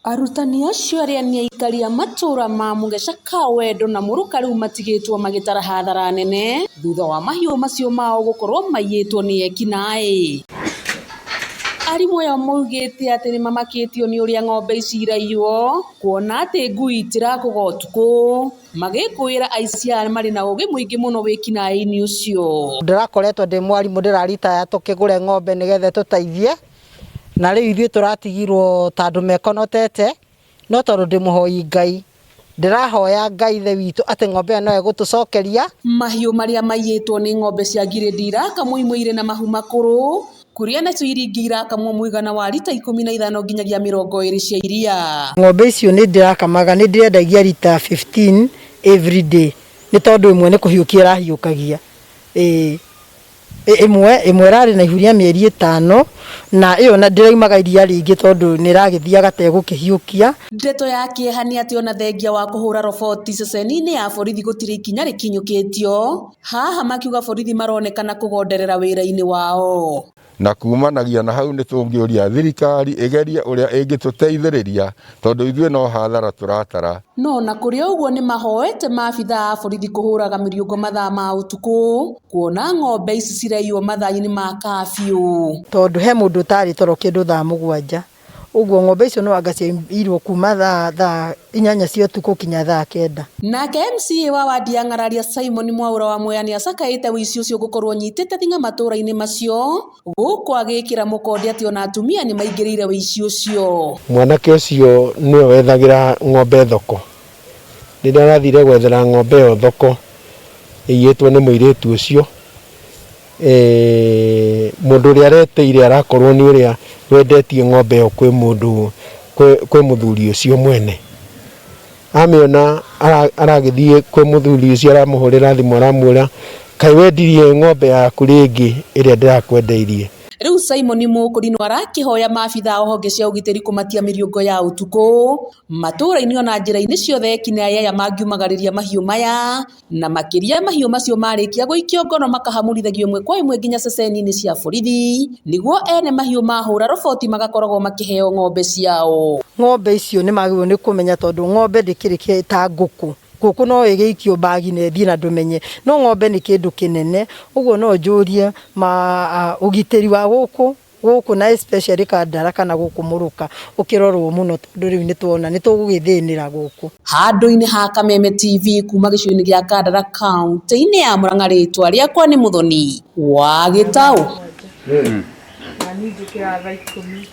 Arutani acio arĩa nĩ aikari a matũra ma Mũgeca Kawendo na Mũrũka rĩu matigĩtwo magĩtara hathara nene thutha wa mahiũ macio mao gũkorwo maiyĩtwo nĩ ekinaĩ. Arimũ aya maugĩte atĩ nĩ mamakĩtio nĩ ũrĩa ng'ombe ici iraiywo kuona atĩ ngui itirakũga ũtukũ magĩkũĩra aici aya marĩ na ũgĩ mũingĩ mũno wĩkinaĩ-inĩ ũcio. Ndĩrakoretwo ndĩ mwarimũ ndĩraritaya tũkĩgũre ng'ombe nĩgetha tũteithie na rĩu ithuĩ tũratigirwo ta andũ mekonotete no tondũ ndĩ mũhoi Ngai ndĩrahoya Ngai ithe witũ atĩ ng'ombe ĩyo no egũtũcokeria. Mahiũ marĩa maiyĩtwo nĩ ng'ombe cia ngirĩndi irakamwo imwe irĩ na mahu makũrũ kũrĩa nacio iria ingĩ irakamwo mũigana wa rita 15 nginyagia 20 cia iria. Ng'ombe icio nĩ ndĩrakamaga nĩ ndĩrendagia rita 15 every day nĩ tondũ ĩmwe nĩ kũhiũkia ĩrahiũkagia ĩĩ ĩmwe ĩmwe ĩrarĩ na ihu rĩa mĩeri 5 na ĩyo na ndĩraumaga iria rĩingĩ tondũ nĩ ĩragĩthiaga ta ĩgũkĩhiũkia. Ndeto ya kĩeha nĩ atĩ ona thengia wa kũhũra roboti ceceni-inĩ ya borithi gũtirĩ ikinya rĩkinyũkĩtio haha makiuga borithi maronekana kũgonderera wĩra-inĩ wao. Na kumanagia na hau nĩ tũngĩũria thirikari ĩgerie ũrĩa ĩngĩtũteithĩrĩria tondũ ithuĩ no hathara tũratara. No na kũrĩ ũguo nĩ mahoete maabithaa a borithi kũhũraga mĩriũngũ mathaa ma ũtukũ kuona ng'ombe ici ciraiywo mathaa-inĩ ma kabiũ. Tondũ he mũndũ ũtarĩ toro kĩndũ thaa 7 ũguo ng'ombe icio no anga ciaiyirwo kuma thaa 8 cia ũtukũ kinya thaa 9. Nake MCA wa wadi ya Ng'araria Simon Mwaura wa Mwea nĩ acakaĩte ũici ũcio gũkorwo ũnyitĩte thing'a matũra-inĩ macio gũkũ agĩkĩra mũkonde atĩ ona atumia nĩ maingĩrĩire ũici ũcio. Mwanake ũcio nĩwe wethagĩra ng'ombe thoko. Rĩrĩa arathire gwethera ng'ombe ĩyo thoko ĩiyĩtwo nĩ mũirĩtu ũcio, mũndũ ũrĩa areteire arakorwo nĩ ũrĩa wendetie ng'ombe ĩyo kwĩ mũndũ kwĩ mũthuri ũcio mwene. Amĩona aragĩthiĩ kwĩ mũthuri ũcio aramũhũrĩra thimũ aramwĩra kaĩ wendirie ng'ombe yaku rĩngĩ ĩrĩa ndĩrakwendeirie. Rĩu Simon Mũkũrinũ arakĩhoya maabithaa a honge cia ũgitĩri kũmatia mĩriũngũ ya ũtukũ matũra-inĩ ona njĩra-inĩ ciothe ekinaĩ aya mangiumagarĩria mahiũ maya na makĩria mahiũ macio marĩkia gũikio ngono makahamũrithagio ĩmwe kwa ĩmwe nginya ceceni-inĩ cia borithi nĩguo ene mahiũ mahũra roboti magakoragwo makĩheo ng'ombe ciao. Ng'ombe icio nĩ magĩrĩirwo nĩ kũmenya tondũ ng'ombe ndĩkĩrĩ ta ngũkũ. Ngũkũ no ĩgĩikio mbagi na ĩthiĩ na ndũmenye no ng'ombe nĩ kĩndũ kĩnene ũguo no njũrie ma ũgitĩri wa gũkũ gũkũ na especially Kandara kana gũkũ Mũrũka ũkĩrorwo mũno tondũ rĩu nĩ tuona nĩ tũgũgĩthĩnĩra gũkũ. Handũ-inĩ ha Kameme TV kuma gĩcigo-inĩ gĩa Kandara kaunti-inĩ ya Murang'a rĩtwa rĩakwa nĩ Mũthoni wa Gĩtaũ. Na niĩ njũkĩraga thaa 10.